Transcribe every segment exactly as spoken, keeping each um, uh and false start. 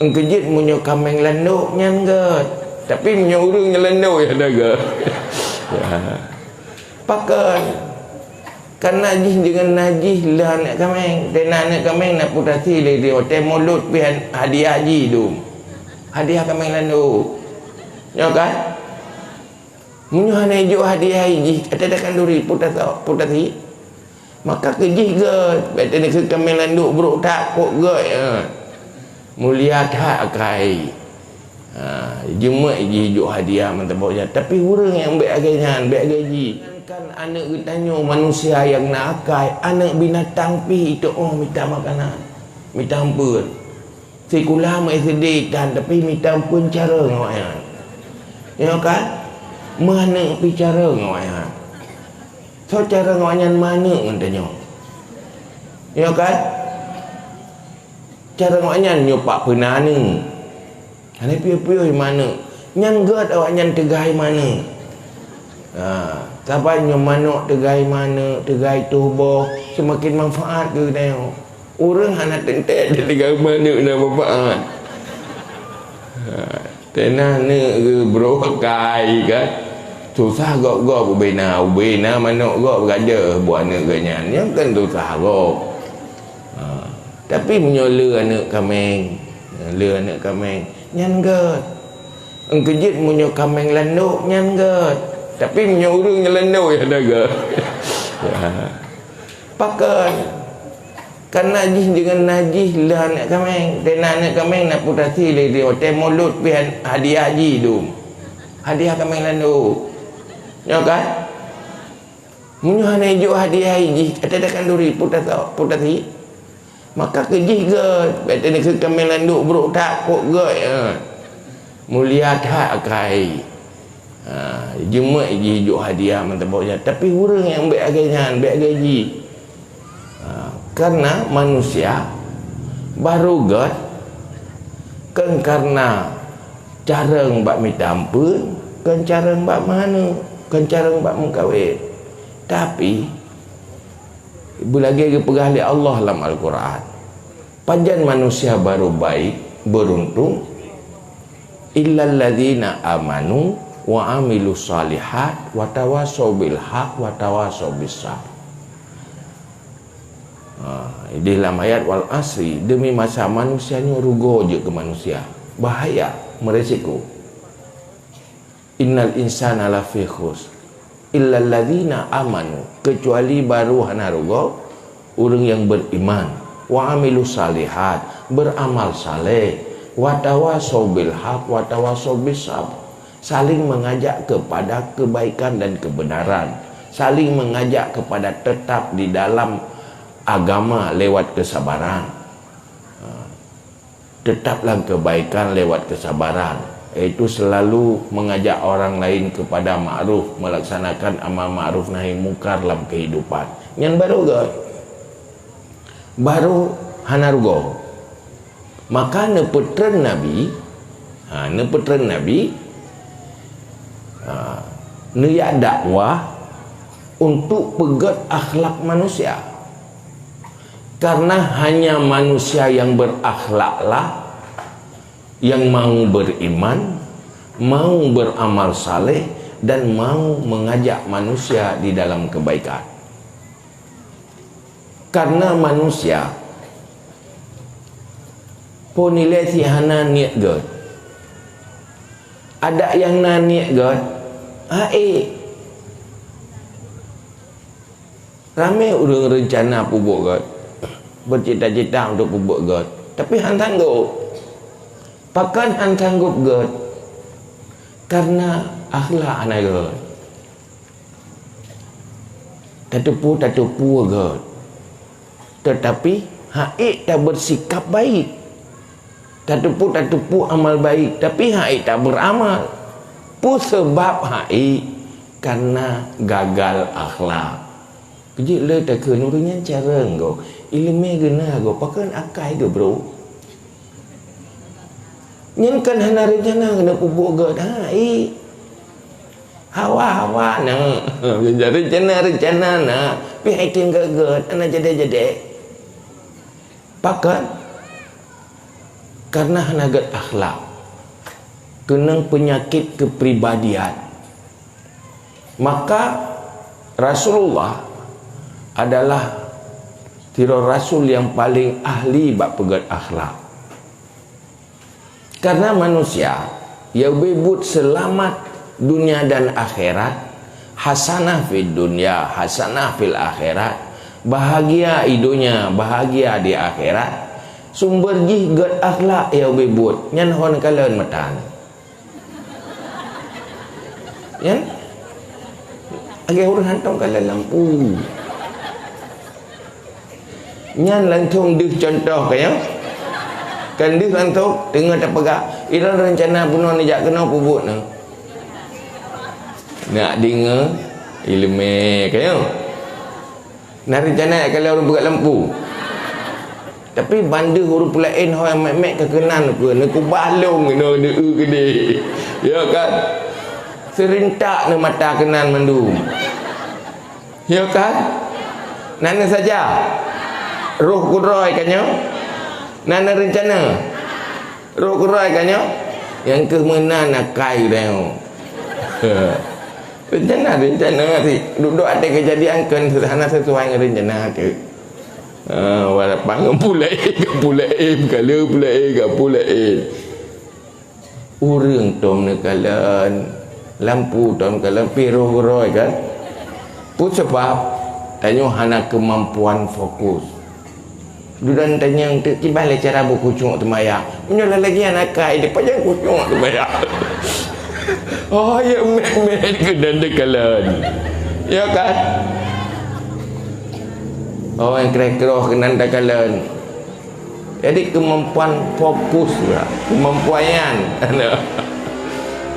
Engkeujeuet meunyoe kaméng landok nyan gét. Tapi meunyoe ureuëng nyang landok ya dah gét. Ya. Pakon? Karena jih dengan najih lah aneuk kaméng. Dan aneuk kaméng nak putasi lé dia. Watée mulod pih hadiah jih dum. Hadiah kaméng landok. Nyoe kan? Meunyoe hana ijok hadiah jih, ata takanduri putasi, putasi. Maka keu jih gét, bék teuneuk keu kaméng landok brok that kok gét, ya. Mulia that akai. Ha, jeumeuk jih ijok hadiah mantong boh nyan. Tapi ureuëng nyang bék agai nyan, bék agai jih. Kan aneuk geutanyoe manusia nyang na akai, aneuk binatang pih itoh mita makanan, mita ampeuen. Sikula meusideh tan, tapi mita ampeuen cara ngon awaknyan. Ya kan? Meuaneuk pih cara ngon awaknyan. Soe cara ngon awaknyan meuaneuk ngon tanyoe? Ya kan? Cara ngon awaknyan nyoe pak peuna aneuk. Hana piôh-piôh meuaneuk. Nyang gét awaknyan teuga meuaneuk. Ha, saban nyoe manok teuga meuaneuk, teuga tuboh, seumaken manfaat keu geutanyoe. Ureuëng hana teuntée teuga meuaneuk na manfaat. Ha, teunang neuk geubrok akai kan. Susah gob-gob ubena, ubena manok gob gadoh buet aneuk geuh nyan. Nyan kan susah gob. Ha, tapi meunyoe le aneuk kaméng, le aneuk kaméng, nyan gét. Engkeujeuet meunyoe kaméng landok nyan gét. Tapi meunyoe ureuëng nyang landok ya dah gét. Ya. Pakon? Karena jih dengan najih lah aneuk kaméng. Dan aneuk kaméng nak putasi lé dia. Watée mulod pih hadiah jih dum. Hadiah kaméng landok. Nyoe kan? Meunyoe hana ijok hadiah jih, ata takanduri putasi, putasi. Maka keu jih gét, bék teuneuk keu kaméng landok brok that kok gét, ya. Mulia that akai. Ha, jeumeuk jih ijok hadiah mantong boh nyan. Tapi ureuëng nyang bék agai nyan, bék agai jih. Ha, karena manusia barô gét, kon karena carông bak mita ampeuen, kon carông bak meuaneuk, kon carông bak meukawen. Tapi, beulagée geupeugah lé Allah lam Al-Quran, pajan manusia barô baik, beuruntung, "Illalladzina amanu wa amilus shalihat wa tawasau bil haq wa tawasau bis sabr." Ha, di lam ayat, "Wal asri," demi masa manusia nyoe rugoe jeuet keu manusia. Bahaya, meurisiko. "Innal insana lafi khusr, illalladzina amanu," keucuali barô hana rugoe ureuëng nyang beriman, "wa amilus shalihat," beramal saleh, "wa tawasau bil haq, wa tawasau bis sabr," saling mengajak kepada kebaikan dan kebenaran, saling mengajak kepada tetap di dalam agama lewat kesabaran. Ha. Tetap lam kebaikan lewat kesabaran, yaitu selalu mengajak orang lain kepada ma'ruf, melaksanakan amar ma'ruf nahi mungkar lam kehidupan. Nyan barô gét. Barô hana rugoe. Maka neupeutreun Nabi, ha, neupeutreun Nabi, ha, neujak dakwah untuk peugét akhlak manusia. Karena hanya manusia yang berakhlaklah yang mau beriman, mau beramal saleh, dan mau mengajak manusia di dalam kebaikan. Karena manusia, po nilai si hana niet gét. Adak nyang na niet gét, ae. Ramé ureuëng reuncana peubuet gét, bercita-cita untuk peubuet gét, tapi han sanggob. Pakon han sanggob gét? Karena akhlak hana gét. Tateupeue, tateupeue gét, tetapi han ék tabersikap baik. Tateupeue, tateupeue amal baik, tapi han ék taberamal. Peue seubab han ék? Karena gagal akhlak. Keujeuet le takheun ureuëng nyan carông gob, iéleumé geuh na gob, pakon akai geuh brok. Nyan kan hana reuncana keuneuk peubuet gét, han ék. Hawa-hawa na, reuncana-reuncana na, pih han ék teuinggai gét, hana jadéh-jadéh. Pakon? Karena hana gét akhlak, keunong peunyakét keupribadian. Maka Rasulullah adalah sidroe rasul nyang paleng ahli bak peugét akhlak. Karena manusia nyang ubé buet seulamat dunia dan akhirat, hasanah fid dunya, hasanah fil akhirat, bahagia di dunia, bahagia di akhirat, sumber jih gét akhlak nyang ubé buet, nyan hon kalon meutan. Nyan? Lagèe ureueng hantom kalon lampu. Nyan langsung deuh contoh ka nyoe. Kan deuh langsung teungoh tapeugah, ilôn reuncana bunoe neujak keunoe peubuet na. Nak deungö ileumèe ka nyoe. Na reuncana jak kalon ureueng peugöt lampu. Tapi ban deuh ureueng peulaén ho nyang mèk-mèk ka keunan peue, neukubah lôn inoe neu-eu keudéh. Ya kan? Seurentak neumata keunan mandum. Ya kan? Na neusaja. Roh keudroe ka nyoe. Na neureuncana. Roh keudroe ka nyoe. Nyang keuh meunan akai uroe nyoe. Rencana, rencana si dudoe até keujadian kon hana sisuai ngon rencana teuh. Ha, walaupun ngon pulai, ngon pulai, kala pulai, ka pulai. Ureueng tom neukalon, lampu tom neukalon, pih roh keudroe kan. Peue sabab? Tanyoe hana keumampuan fokus. Dudoe tanyong teuk, kiban lé cara beukhusyuk seumayang. Meunyoe lagèe nyan akai, dipajan khusyuk seumayang. Oh, ya mèt-mèt keunan takalon. Ya kan? Oh, nyang kreh-kroh keunan takalon. Jadi, keumampuan fokus ya, keumampuan nyan.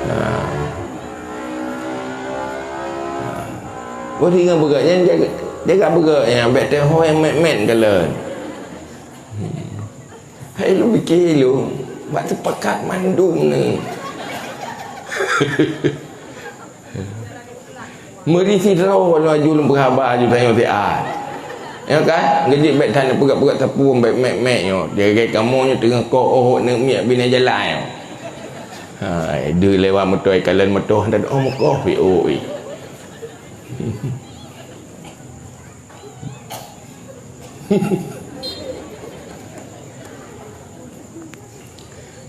Ha. Boh singoh beugöt nyan jaga, jaga beugöt nyan, bèk teuho nyang mèt-mèt kalon. Hai lôn pike lôn, bak teupakat mandum ni. Meuri sidroe laju lôn peuhaba laju tanyoe siat. Ya kan? Geujik bèk that neupeugöt-peugöt sapeue bèk mèt-mèt nyoe. Jaga kamoe nyoe teungoh koh ôh neuk miet binéh jalan nyoe. Hai, deuh lewat moto, kalon moto hana teu'oh mukoh pi ôk.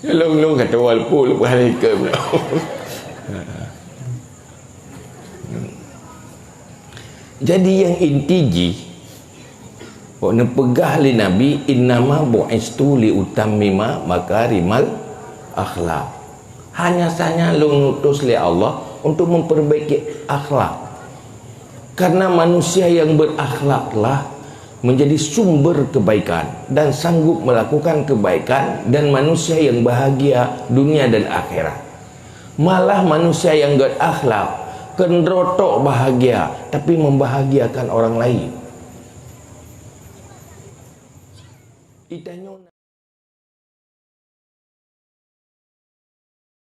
Lôn-lôn ka tuwö leupô leupah lé keu. Jadi nyang inti jih, Wak neupeugah lé Nabi, "Innama bu'istu li utammima makarimal akhlak." Hanya saja lôn utus lé Allah untuk memperbaiki akhlak. Karena manusia yang berakhlaklah menjadi sumber kebaikan dan sanggup melakukan kebaikan dan manusia yang bahagia dunia dan akhirat. Malah manusia yang gét akhlak, keudroe tok bahagia, tapi membahagiakan orang lain. Itanyoe